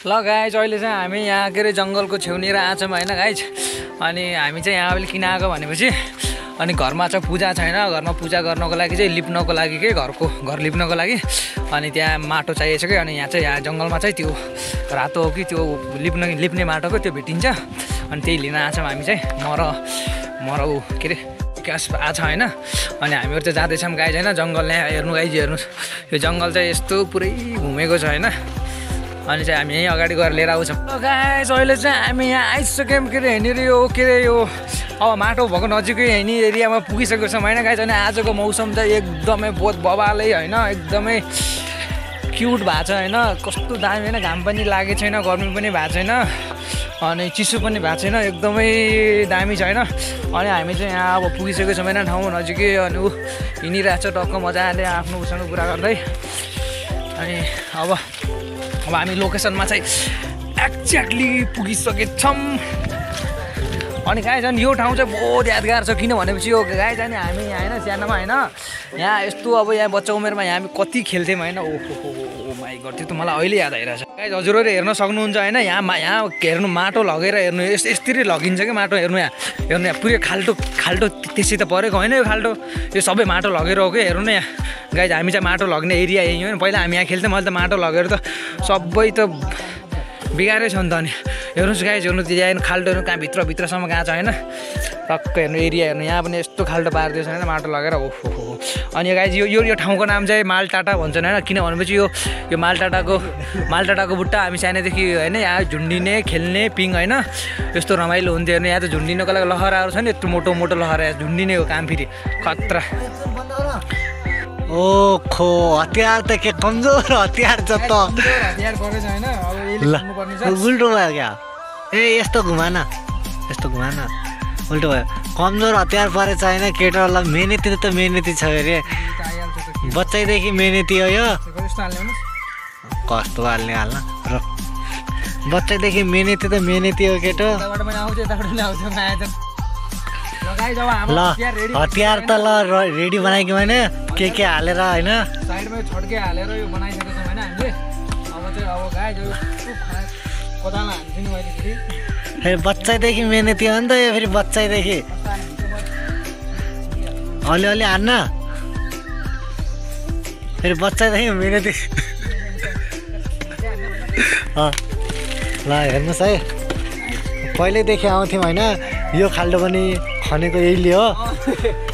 ल गाइज अहिले चाहिँ हामी यहाँ के अरे जङ्गलको छेउनिर आछौँ होइन गाइज। अनि हामी चाहिँ यहाँ अहिले किन आएको भनेपछि अनि घरमा चाहिँ पूजा छैन, घरमा पूजा गर्नको लागि चाहिँ लिप्नको लागि के घर लिप्नको लागि अनि त्यहाँ माटो चाहिएछ कि। अनि यहाँ जङ्गलमा चाहिँ त्यो रातो हो कि त्यो लिप्ने माटोको त्यो भेटिन्छ। अनि त्यही लिन आछौँ हामी चाहिँ म र ऊ के अरे विकास आछ होइन। अनि हामीहरू चाहिँ जाँदैछौँ गाइज होइन जङ्गल। यहाँ हेर्नु गाइज हेर्नुहोस् यो जङ्गल चाहिँ यस्तो पुरै घुमेको छ होइन। अनि चाहिँ हामी यहीँ अगाडि गएर लिएर आउँछौँ। गाइज अहिले चाहिँ हामी यहाँ आइसक्यौँ के अरे यहाँनिर यो के अरे यो अब माटो भएको नजिकै यहीँ एरियामा पुगिसकेको छौँ होइन गाइज। अनि आजको मौसम चाहिँ एकदमै बहुत बबालै होइन, एकदमै क्युट भएको छ होइन। कस्तो दामी होइन, घाम पनि लागेको छैन, गर्मी पनि भएको छैन, अनि चिसो पनि भएको छैन, एकदमै दामी छ होइन। अनि हामी चाहिँ यहाँ अब पुगिसकेको छौँ होइन ठाउँ नजिकै। अनि ऊ हिँडिरहेको छ टक्क मजाले आफ्नो उसँग कुरा गर्दै। अनि अब हामी लोकेसनमा चाहिँ एक्ज्याक्टली पुगिसकेछौँ। अनि गाइज अनि यो ठाउँ चाहिँ बहुत यादगार छ किन भनेपछि यो गाइज अनि हामी यहाँ होइन सानोमा होइन यहाँ यस्तो अब यहाँ बच्चा उमेरमा यहाँ हामी कति खेल्थ्यौँ होइन। ओहो माइ गड त्यो त मलाई अहिले याद आइरहेछ गाइज। हजुरहरूले हेर्न सक्नुहुन्छ होइन यहाँ हेर्नु माटो लगेर हेर्नु यसरी लगिन्छ कि माटो। हेर्नु यहाँ पुरै खाल्टो त्यसै त परेको होइन यो खाल्टो, यो सबै माटो लगेर हो कि। हेर्नु न यहाँ गाइज हामी चाहिँ माटो लग्ने एरिया यही होइन। पहिला हामी यहाँ खेल्थ्यौँ, मैले त माटो लगेर त सबै त बिगारै छ नि त। अनि हेर्नुहोस् गाइज हेर्नु त्यहाँ खाल्टोहरू कहाँ भित्रसम्म गएको छ होइन। टक्क हेर्नु एरिया हेर्नु यहाँ पनि यस्तो खाल्टो पारिदिएछ होइन माटो लगेर। ओहो अनि गाइज यो ठाउँको नाम चाहिँ मालटाटा भन्छन् होइन। किन भनेपछि यो मालटाटाको बुट्टा हामी सानैदेखि होइन यहाँ झुन्डिने खेल्ने पिङ होइन यस्तो रमाइलो हुन्थ्यो। हेर्नु यहाँ त झुन्डिनको लागि लहराहरू छ नि, यत्रो मोटो लहरा झुन्डिने हो काम फेरि खतरा। ओखो हतियार त के कमजोर हतियार छ त उल्टो भयो क्या। ए यस्तो घुमाना उल्टो भयो, कमजोर हतियार परेछ होइन। केटाहरूलाई मेहनती त मेहनती छ अरे, बच्चैदेखि मेहनती हो यो। कस्तो हाल्न र बच्चैदेखि मेहनती त मेहनती हो केटो। ल हतियार त ल रेडी बनाइके भने के हालेर होइन साइडमा छड्के हालेर यो बनाइसकेको छौँ होइन हामीले। अब चाहिँ अब गाइज कोदालो हान्दिनु मैले फेरि बच्चैदेखि मेहनती हो नि त यो। फेरि बच्चैदेखि अलि हान्न फेरि बच्चैदेखि मेहनती। ल हेर्नुहोस् है पहिल्यैदेखि आउँथ्यौँ होइन। यो खाल्डो पनि खनेको यहीले हो,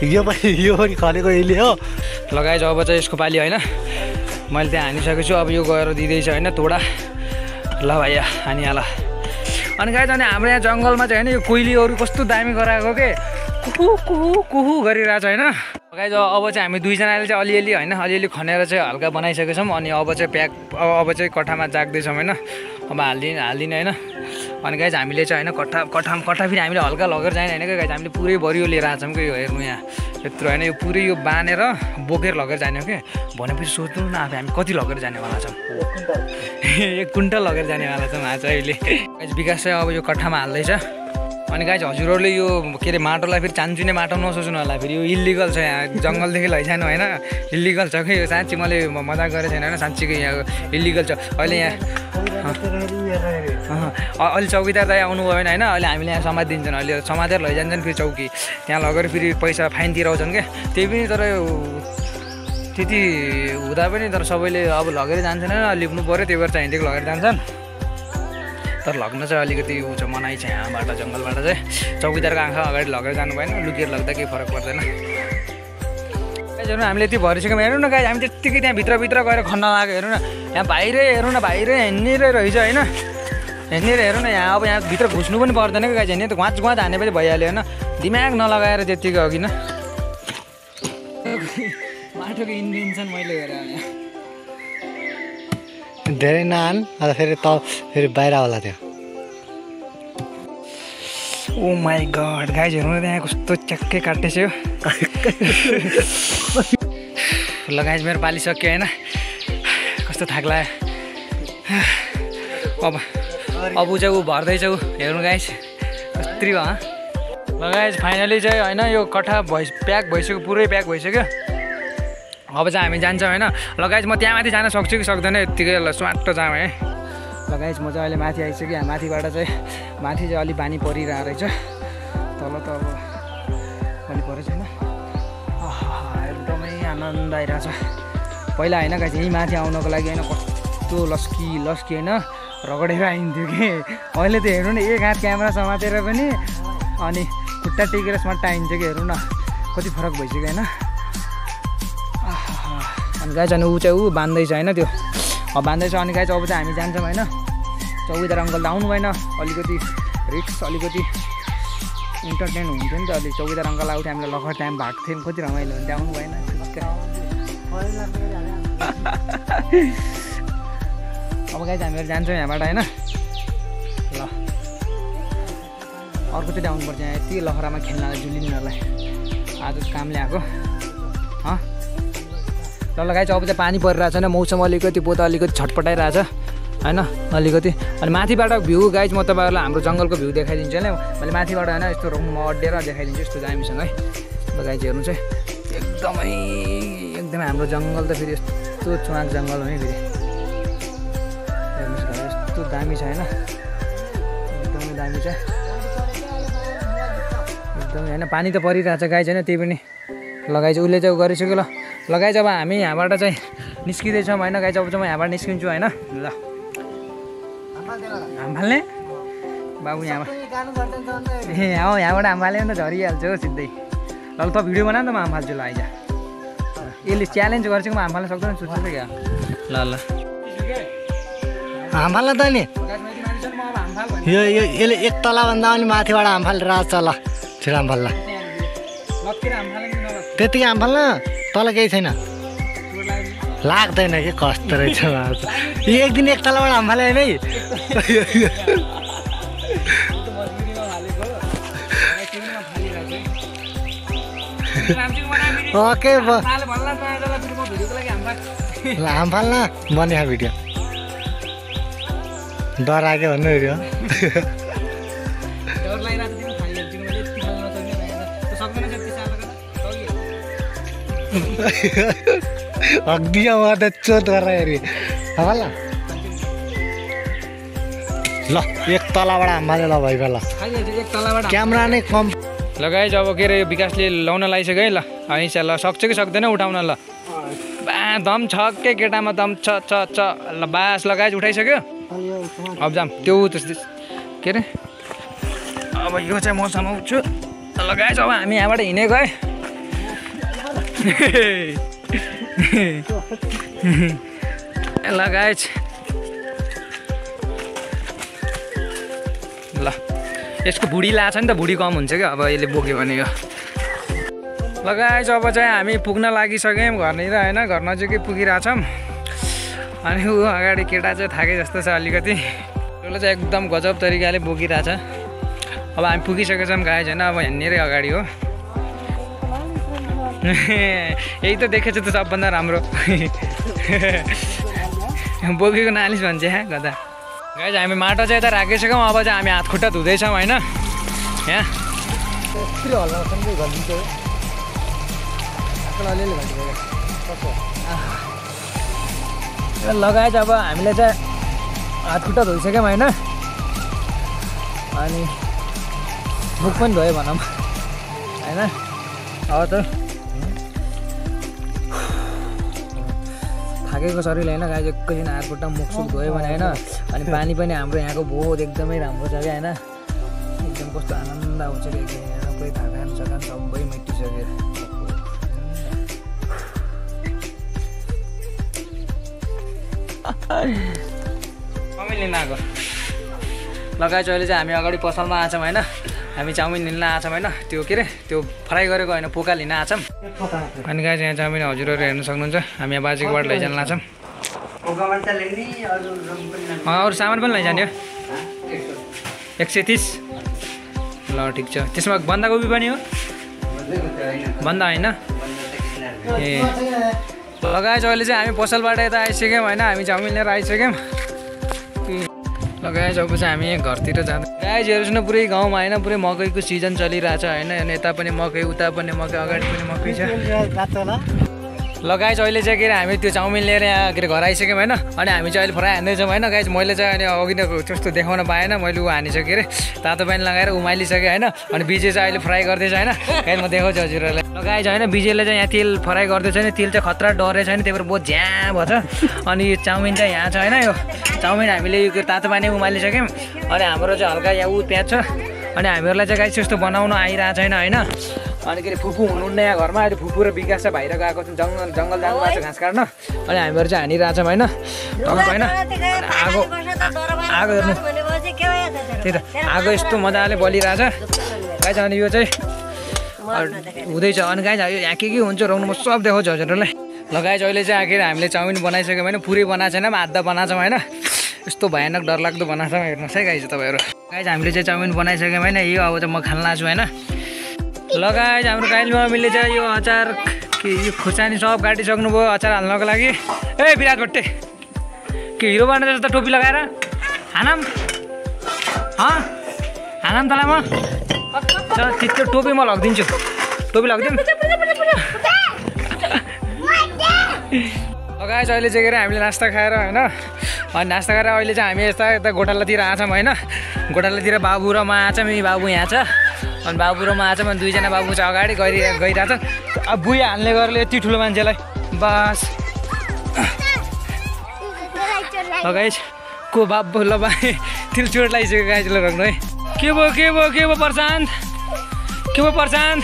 यो पनि खनेको यहीले हो। लगाएछ अब चाहिँ यसको पाली होइन। मैले त्यहाँ हानिसकेको छु, अब यो गएर दिँदैछ होइन तोडा। ल भैया हानिहाल। अनि गाइज अनि हाम्रो यहाँ जङ्गलमा चाहिँ होइन यो कोइलीहरू कस्तो दामी गराएको के कुहु गरिरहेछ होइन। गाइज अब चाहिँ हामी दुईजनाले चाहिँ अलिअलि खनेर चाहिँ हल्का बनाइसकेको छौँ। अनि अब चाहिँ अब चाहिँ कट्ठामा जाग्दैछौँ होइन। अब हालिदिने होइन। अनि गाइज हामीले चाहिँ होइन कट्ठा फेरि हामीले हल्का लगेर जाने होइन क्या गाइज। हामीले पुरै बरियो लिएर आएको छौँ कि यो हेर्नु यहाँ यत्रो होइन यो पुरै यो बाँधेर बोकेर लगेर जाने हो कि। भनेपछि सोच्नु न अब हामी कति लगेर जानेवाला छौँ। 1 कुन्टल लगेर जानेवाला छौँ आज अहिले। गाइज विकास चाहिँ अब यो कट्ठामा हाल्दैछ। अनि गाइज हजुरहरूले यो के अरे माटोलाई फेरि चान्चुने माटो नसोच्नु होला, फेरि यो इलिगल छ यहाँ जङ्गलदेखि लैजानु होइन। इलिगल छ कि यो साँच्ची मैले मजाक गरेको छैन होइन, साँच्चीको यहाँ इलिगल छ। अहिले यहाँ अहिले चौकीदार दाइ आउनुभयो भने होइन अहिले हामीले यहाँ समातिदिन्छन्, अहिले समातेर लैजान्छन् फेरि चौकी त्यहाँ लगेर फेरि पैसा फाइन तिराउँछन् क्या। त्यही पनि तर त्यति हुँदा पनि तर सबैले अब लगेर जान्छन् होइन, लिप्नु पऱ्यो त्यही भएर चाहिँ हिँडेको लगेर जान्छन्। तर लग्न चाहिँ अलिकति ऊ छ मनाइ छ यहाँबाट जङ्गलबाट चाहिँ। चौकीदारको आँखा अगाडि लगेर जानु भएन, लुकेर लग्दा केही फरक पर्दैन। हेर्नु हामीले यति भरिसक्यौँ। हेर्नु न गाइज हामी त्यत्तिकै त्यहाँ भित्र गएर खन्न लाग्यो। हेर्नु न यहाँ बाहिरै हेर्नु न बाहिरै हिँड्नेरै रहेछ होइन। हिँडेर हेर्नु न यहाँ अब यहाँ भित्र घुस्नु पनि पर्दैन क्या गाइज। हिँड्ने त घुवाच हानेपछि भइहाल्यो होइन, दिमाग नलगाएर त्यत्तिकै हो किन। माटोको इन्भेन्सन मैले गरेँ धेरै नहान अन्त फेरि बाहिर होला त्यो। ओ माई गड गाइज हेर्नु न त्यहाँ कस्तो च्याक्कै काटेछ यो। ल गाइज मेरो पाली सक्यो होइन, कस्तो थाक लाग्यो। अब चाहिँ ऊ भर्दैछ ऊ हेर्नु गाइज कत्रो भयो। ल गाइज फाइनली चाहिँ होइन यो कट्ठा प्याक भइसक्यो, पुरै प्याक भइसक्यो। अब चाहिँ हामी जान्छौँ होइन। ल गाइज म त्यहाँ माथि जान सक्छु कि सक्दैन यत्तिकै ल स्वाटो जाऊँ है। गाइस म चाहिँ अहिले माथि आइसकेँ। माथिबाट चाहिँ माथि चाहिँ अलि पानी परिरहेको रहेछ, तल त अब पानी परेको छैन। एकदमै आनन्द आइरहेछ। पहिला होइन गाइस यहीँ माथि आउनको लागि होइन कस्तो लस्की होइन रगडेर आइन्थ्यो कि। अहिले त हेर्नु न एक हात क्यामेरा समातेर पनि अनि खुट्टा टेकेर स्मार्ट आइन्छ कि। हेर्नु न कति फरक भइसक्यो होइन। अनि गाइस अनि ऊ चाहिँ ऊ बाँध्दैछ होइन, त्यो अब बाँध्दैछ। अनि गाइस अब चाहिँ हामी जान्छौँ होइन। चौकीदार अङ्कल त आउनु भएन, अलिकति रिक्स अलिकति इन्टरटेन हुन्थ्यो नि त। अलि चौकीदार अङ्कल आउँथ्यो, हामीलाई लखर टाइम भएको थियो, कति रमाइलो हुन्थ्यो। आउनु भएन। अब गाइस हामीहरू जान्छौँ यहाँबाट होइन। ल अर्कोचोटि आउनुपर्छ यहाँ, यति लखरामा खेल्नलाई जुलिनलाई आज काम ल्याएको। ल गाइस अब चाहिँ पानी परिरहेको छैन, मौसम अलिकति पोता अलिकति छटपटाइरहेछ होइन अलिकति। अनि माथिबाट भ्यू गाइस म तपाईँहरूलाई हाम्रो जङ्गलको भ्यू देखाइदिन्छु होइन। मैले माथिबाट होइन यस्तो रुममा अड्डेर देखाइदिन्छु यस्तो दामीसँग है। ल गाइस हेर्नु चाहिँ एकदमै हाम्रो जङ्गल त फेरि यस्तो चुवाक जङ्गल हो नि फेरि। हेर्नुहोस् गाइस यस्तो दामी छ होइन, एकदमै दामी छ एकदमै होइन। पानी त परिरहेछ गाइस होइन, त्यही पनि लगाइ चाहिँ उसले चाहिँ गरिसक्यो। ल गाइस अब हामी यहाँबाट चाहिँ निस्किँदैछौँ होइन। गाइस अब चाहिँ म यहाँबाट निस्किन्छु होइन। ल हाम फाल्ने बाबु यहाँबाट ए हो, यहाँबाट हाम फाल्यो भने त झरिहाल्छ हो सिधै। ल त भिडियो बना नि त म हाम फाल्छु। ल आइज यसले च्यालेन्ज गर्छ कि म हाम फाल्न सक्दैन सोच्छु क्या। ल ल हाम फाल्न त नि यो यसले एक तलाभन्दा अनि माथिबाट हाम फालेर आएको छ। ल छिटो हाम फाल्ला, त्यतिकै हाम फाल्न, तल केही छैन लाग्दैन कि कस्तो रहेछ। एक दिन एक तलाबाट हाम फाले होइन है। ओके ल हाम फाल्न बनिया भिडियो डरायो भन्नु भिडियो। अग्दिया त चोट गरेर हेरी ल ल एक तलाबाट हाम फाल्यो। ल भाइ ल क्यामेरा नै कम। ल गाइस अब के अरे विकासले लाउन लागिसक्यो है। ल है ल सक्छ कि सक्दैन उठाउन। ल बा दम छ के केटामा दम छ छ छ। ल बास ल गाइस उठाइसक्यो। अब जाम त्यो के अरे अब यो चाहिँ म समाउँछु। ल गाइस अब हामी यहाँबाट हिँडेको है। ल गाइस ल यसको भुडी लाछ नि त, भुडी कम हुन्छ क्या अब यसले बोक्यो भने। यो ल गाइस अब चाहिँ हामी पुग्न लागिसक्यौँ घरनिर होइन। घर नजिकै पुगिरहेछौँ। अनि ऊ अगाडि केटा चाहिँ थाके जस्तो छ अलिकति, त्यसले चाहिँ एकदम गजब तरिकाले बोकिरहेछ। अब हामी पुगिसकेको छौँ गाइस होइन। अब हिँड्नेरै अगाडि हो। यही त देखेछ त सबभन्दा राम्रो बोकेको नालिस भन्छ यहाँ गदा। गाइस हामी माटो चाहिँ यता राखिसक्यौँ। अब चाहिँ हामी हात खुट्टा धुँदैछौँ होइन। यहाँ लगाएछ। अब हामीले चाहिँ हात खुट्टा धोइसक्यौँ होइन। अनि मुख पनि धोयो भनौँ होइन। अब त थाकेको शरीर होइन गाइस, एकैछिन हात खुट्टा मुखसुख धोयो भने होइन। अनि पानी पनि हाम्रो यहाँको बहुत एकदमै राम्रो छ क्या होइन। एकदम कस्तो आनन्द आउँछ कि कोही थकान सकान सबै मेटिसक्यो। चाउमिन लिन आएको। लगाएछ अहिले चाहिँ हामी अगाडि पसलमा आएछौँ होइन। हामी चाउमिन लिन आएछौँ होइन। त्यो के अरे त्यो फ्राई गरेको होइन, पोका लिन आएछौँ। अनि गाइस यहाँ चाउमिन हजुरहरू हेर्न सक्नुहुन्छ। हामी यहाँ बाजेकोबाट लैजान लाछौँ। अरू सामान पनि लैजाने हो 130। ल ठिक छ। त्यसमा बन्दाकोपी पनि हो? बन्दा होइन ए। लगाएछ अहिले चाहिँ हामी पसलबाट यता आइसक्यौँ होइन। हामी चाउमिन लिएर आइसक्यौँ। लगाएछ अब चाहिँ हामी घरतिर जाँदा गाइस हेर्नुहोस् न पुरै गाउँमा होइन पुरै मकैको सिजन चलिरहेछ होइन। अनि यता पनि मकै उता पनि मकै अगाडि पनि मकै छ। ल गाइज अहिले चाहिँ के अरे हामी त्यो चाउमिन लिएर यहाँ के अरे घर आइसक्यौँ होइन अनि हामी चाहिँ अहिले फ्राई हान्दैछौँ होइन गाइज मैले चाहिँ अनि अघि नै त्यस्तो देखाउन पाएन मैले ऊ हानिसकेँ के अरे तातो पानी लगाएर उमालिसकेँ होइन अनि विजय चाहिँ अहिले फ्राई गर्दैछ होइन गाइज म देखाउँछु हजुरहरूलाई ल गाइज होइन विजयले चाहिँ यहाँ तेल फ्राई गर्दैछ नि तेल चाहिँ खतरा डरे छैन त्यही भएर बहुत झ्याँ भन्छ अनि यो चाउमिन चाहिँ यहाँ छ होइन यो चाउमिन हामीले यो तातो पानी उमालिसक्यौँ अनि हाम्रो चाहिँ हल्का यहाँ ऊ प्याज छ अनि हामीहरूलाई चाहिँ गाइज त्यस्तो बनाउनु आइरहेको छैन होइन अनि के अरे फुपू हुनुहुन्न यहाँ घरमा अहिले फुपू र विकास चाहिँ बाहिर गएको छ जङ्गल जानु भएको छ घाँस काट्न अनि हामीहरू चाहिँ हानिरहेछौँ होइन होइन आगो आगो हेर्नु त्यही त आगो यस्तो मजाले बलिरहेछ गाइज अनि यो चाहिँ हुँदैछ अनि गाइज यहाँ के हुन्छ रहनु म सब देखाउँछु हजुरहरूलाई ल गाइज अहिले चाहिँ आखिर हामीले चाउमिन बनाइसक्यौँ होइन पुरै बनाएको छैन आधा बनाएको छौँ होइन यस्तो भयानक डरलाग्दो बनाएको छौँ हेर्नुहोस् है गाइज तपाईँहरू गाइज हामीले चाहिँ चाउमिन बनाइसक्यौँ होइन यो अब चाहिँ म खान लाग्छु होइन ल गाइज हाम्रो काइली मम्मीले चाहिँ यो अचार के यो खुर्सानी सब काटिसक्नुभयो अचार हाल्नको लागि ए विराट भट्टे के हिरो बन्ने जस्तो टोपी लगाएर हानम हानम तँलाई म त्यो टोपी म लगिदिन्छु टोपी लगिदिउँ गाइज अहिले चाहिँ के अरे हामीले नास्ता खाएर होइन अनि नास्ता गरेर अहिले चाहिँ हामी यता गोठालातिर आछौँ होइन गोठालातिर बाबु र म आछौँ यी बाबु यहाँ छ अनि बाबु र म आछौँ अनि दुईजना बाबु चाहिँ अगाडि गइरहेको छ अब बुया हाल्ने गरेर यति ठुलो मान्छेलाई बस गाइज को बाबु ल बाई तिरो चोट लगाइसक्यो गाइजलाई राख्नु है के भयो प्रशान्त के भयो प्रशान्त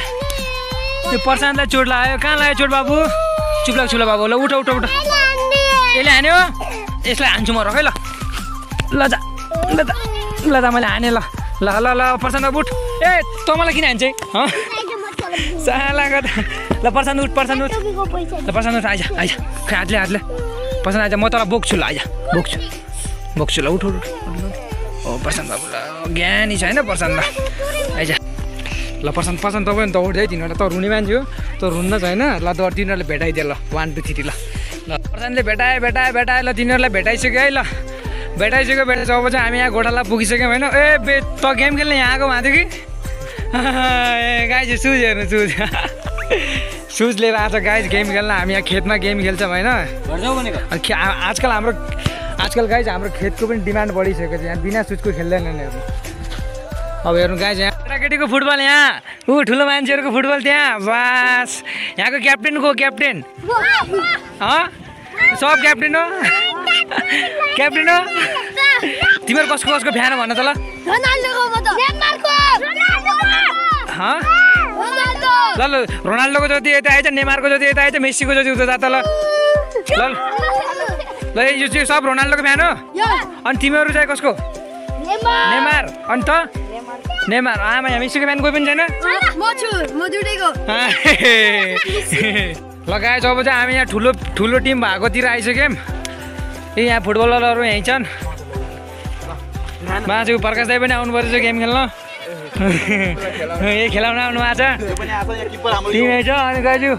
त्यो प्रशान्तलाई चोट लाग्यो कहाँ लाग्यो चोट बाबु चुप्ला बाबु ल उठ यसले हान्यो यसलाई हान्छु म रख है ल जा मैले हाने ल प्रशान्त बाबु उठ ए तँ मलाई किन हान्छ साला ल प्रशान्त उठ ल प्रशान्त उठ आइज हातले प्रशान्त आइज म तँलाई बोक्छु ल आइज बोक्छु ल उठ ओ प्रशान्त बाबु ल ज्ञानी छ होइन प्रशान्त आइज ल प्रशान्त तपाईँ त उठ्दै तिनीहरू त रुने मान्छे हो त रुन्न छैन ल त तिनीहरूले भेटाइदियो ल 1 2 3 ल प्रशान्तले भेटाए ल तिनीहरूलाई भेटाइसक्यो है ल भेटाइसक्यो अब चाहिँ हामी यहाँ गोठाला पुगिसक्यौँ होइन ए त गेम खेल्ने यहाँ आएको भएको थियो कि गाइज सुज हेर्नु सुज लिएर आएको छ गाइज गेम खेल्न हामी यहाँ खेतमा गेम खेल्छौँ होइन आजकल गाइज हाम्रो खेतको पनि डिमान्ड बढिसकेको छ यहाँ बिना सुजको खेल्दैनन् हेर्नु अब हेर्नु गाइज यहाँ केटाकेटीको फुटबल यहाँ ठुलो मान्छेहरूको फुटबल त्यहाँ बास यहाँको क्याप्टेन को क्याप्टेन सब क्याप्टेन हो तिमीहरू कसको फ्यान हो भन त ल ल रोनाल्डोको जति यता आएछ नेमारको जति यता आएछ मेस्सीको जति उता जा त ल यो चाहिँ सब रोनाल्डोको फ्यान हो अनि तिमीहरू चाहिँ कसको नेमार अनि त नेमार आमा यहाँ मेस्सीको फ्यान कोही पनि छैन लगाएछ अब चाहिँ हामी यहाँ ठुलो टिम भएकोतिर आइसक्यौँ ए यहाँ फुटबलरहरू यहीँ छन् मासु प्रकाश दाई पनि आउनु परेछ गेम खेल्न यही खेलाउन आउनु भएको छ टिम यहीँ छ अनि गाइजु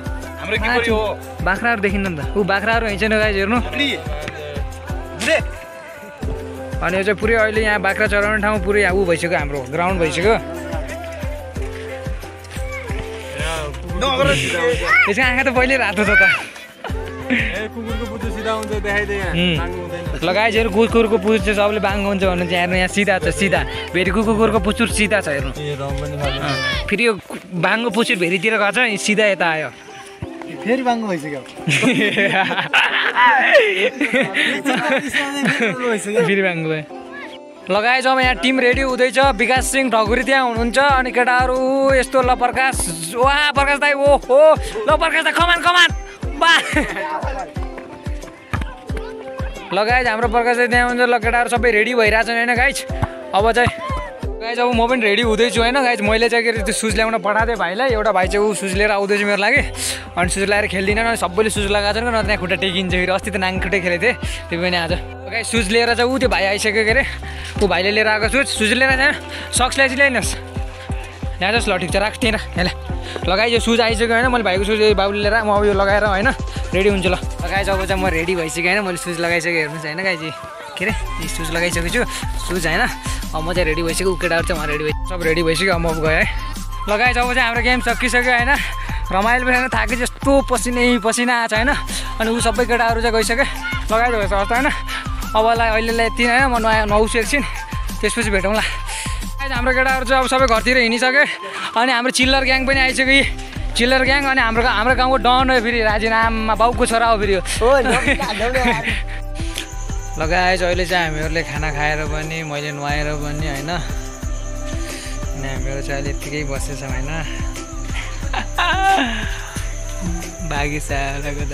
बाख्राहरू देखिन्न नि त ऊ बाख्राहरू यहीँ छैन गाइज हेर्नु अनि यो चाहिँ पुरै अहिले यहाँ बाख्रा चराउने ठाउँ पुरै ऊ भइसक्यो हाम्रो ग्राउन्ड भइसक्यो यसको आँखा त पहिले रातो छ त लगाइसकेर कुकुरको पुछुर चाहिँ सबले बाङ्गो हुन्छ भन्नु चाहिँ हेर्नु यहाँ सिधा छ सिधा भेरी कुकुरको पुछुर सिधा छ हेर्नु फेरि यो बाङ्गो पुछुर भेरीतिर गएको छ सिधा यता आयो फेरि बाङ्गो भइसक्यो फेरि बाङ्गो भयो लगाएछ अब यहाँ टिम रेडी हुँदैछ विकास सिंह ढकुरी त्यहाँ हुनुहुन्छ अनि केटाहरू यस्तो ल प्रकाश वा प्रकाश दाई ओ हो ल प्रकाश दाई कमान बा लगाएछ हाम्रो प्रकाश दाई त्यहाँ हुन्छ ल केटाहरू सबै रेडी भइरहेछन् होइन गाइज अब चाहिँ गाइज अब म पनि रेडी हुँदैछु होइन गाइज मैले चाहिँ के अरे त्यो सुज ल्याउन पठाएको थिएँ भाइलाई एउटा भाइ चाहिँ ऊ सुज लिएर आउँदैछु मेरो लागि अनि सुज लगाएर खेल्दिनँ सबैले सुज लगाएको छ न त्यहाँ खुट्टा टेकिन्छ फेरि अस्ति त नाङ्गी खुट्टै खेलेको थिएँ त्यो पनि आज गाइज सुज लिएर चाहिँ ऊ त्यो भाइ आइसक्यो के अरे ऊ भाइले लिएर आएको सुज लिएर त्यहाँ सक्स ल्याइदिनुहोस् यहाँ जस ल ठिक छ राख त्यहीँ राख लगाइ यो सुज आइसक्यो होइन मैले भाइको सुज बाबुले लिएर म अब यो लगाएर होइन रेडी हुन्छु ल लगाएछ अब चाहिँ म रेडी भइसक्यो होइन मैले सुज लगाइसकेँ हेर्नुहोस् होइन गाइजी के अरे सुज लगाइसकेको छु सुज होइन अब म चाहिँ रेडी भइसक्यो केटाहरू चाहिँ उहाँ रेडी भइसक्यो सब रेडी भइसक्यो अब म गएँ है लगाएछ अब चाहिँ हाम्रो गेम सकिसक्यो होइन रमाइलो पनि थाके जस्तो पसिना आएको छ होइन। अनि ऊ सबै केटाहरू चाहिँ गइसक्यो, लगाइदिएको छ अवस्था होइन। अबलाई अहिलेलाई यति होइन, म नुहाउँछु एकछिन, त्यसपछि भेटौँला। हाम्रो केटाहरू चाहिँ अब सबै घरतिर हिँडिसक्यो। अनि हाम्रो चिल्लर ग्याङ पनि आइसक्यो, चिल्लर ग्याङ। अनि हाम्रो गाउँको डन हो फेरि, राजीनाममा बाउको छोरा हो फेरि हो। लगाएछ अहिले चाहिँ हामीहरूले खाना खाएर पनि, मैले नुहाएर पनि होइन। अनि हामीहरू चाहिँ अहिले यत्तिकै बसेछौँ होइन। बाघी साराको त।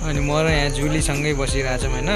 अनि म र यहाँ जुलीसँगै बसिरहेछौँ होइन।